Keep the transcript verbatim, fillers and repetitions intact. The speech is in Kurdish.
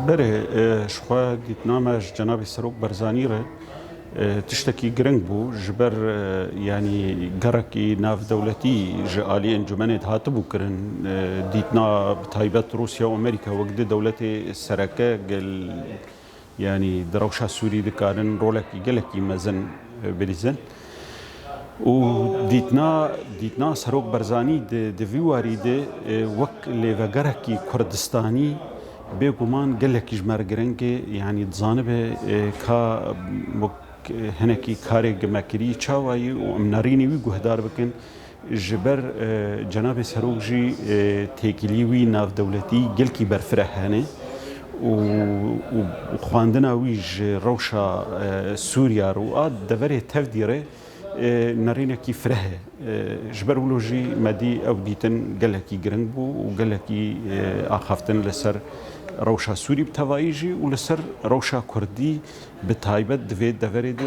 Berê, e, ji xwe dîtina me ji Cenabê Serok Barzanî re, e, tiştekî giring bû. Ji ber, e, yanî gerekî navdewletî ji alî encûmenê dihatibû kirin. E, dîtina bi taybet Rûsya û Amerîka wek di dewletê sereke gel, yanî di rewşa Sûrî dikarin rolekî gelekî mezin, e, bilîzin. Û dîtina, dîtina Serok Barzanî di, di vî warî de, e, wek lêvegerekî Kurdistanî bêguman gelekî ji me re giring e, yanî dizanibe, e, ka wek hinekî karê me kirî çawa yî û em nerînî wî guhdar bikin. Ji ber, e, Cenabê Serok jî, e, têkilî wî navdewletî gelkî berfireh hene û, û xwendina wî ji rewşa, e, Sûriya re û a deverê tevdî re, e, nerînekî fireh e. E, ji ber wilo jî me dî ew dîtin gelekî giring bû û gelekî, e, axaftin li ser rewşa Sûrî bi tevayî jî û li ser rewşa Kurdî bi taybet di vê deverê de.